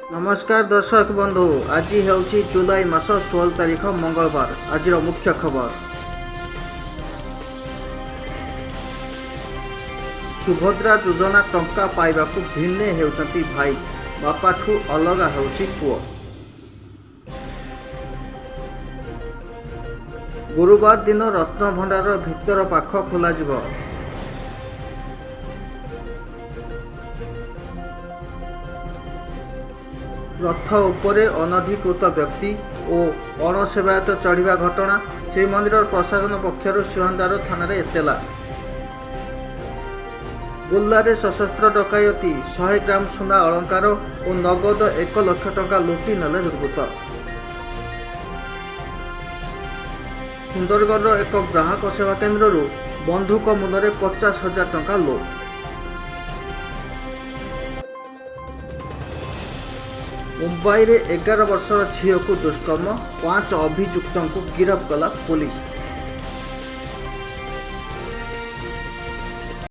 ନମସ୍କାର ଦର୍ଶକ ବନ୍ଧୁ, ଆଜି ହେଉଛି ଜୁଲାଇ ମାସ 16 ତାରିଖ ମଙ୍ଗଳବାର। ଆଜିର ମୁଖ୍ୟ ଖବର, ସୁଭଦ୍ରା ଯୋଜନା ଟଙ୍କା ପାଇବାକୁ ଭିନ୍ନେ ହେଉଛନ୍ତି ଭାଇ, ବାପାଠୁ ଅଲଗା ହେଉଛି ପୁଅ। ଗୁରୁବାର ଦିନ ରତ୍ନଭଣ୍ଡାରର ଭିତର ପାଖ ଖୋଲାଯିବ। ରଥ ଉପରେ ଅନଧିକୃତ ବ୍ୟକ୍ତି ଓ ଅଣସେବାୟତ ଚଢ଼ିବା ଘଟଣା, ଶ୍ରୀମନ୍ଦିର ପ୍ରଶାସନ ପକ୍ଷରୁ ସିଂହଦ୍ୱାର ଥାନାରେ ଏତଲା। ବୁର୍ଲାରେ ସଶସ୍ତ୍ର ଡକାୟତି, 100 ଗ୍ରାମ ସୁନା ଅଳଙ୍କାର ଓ ନଗଦ 1 ଲକ୍ଷ ଟଙ୍କା ଲୁଟି ନେଲେ ଦୁର୍ବୃତ୍ତ। ସୁନ୍ଦରଗଡ଼ର ଏକ ଗ୍ରାହକ ସେବା କେନ୍ଦ୍ରରୁ ବନ୍ଧୁକ ମୁନରେ 50,000 ଟଙ୍କା ଲୁଟ୍। ମୁମ୍ବାଇରେ 11 ବର୍ଷର ଝିଅକୁ ଦୁଷ୍କର୍ମ, 5 ଅଭିଯୁକ୍ତଙ୍କୁ ଗିରଫ କଲା ପୋଲିସ।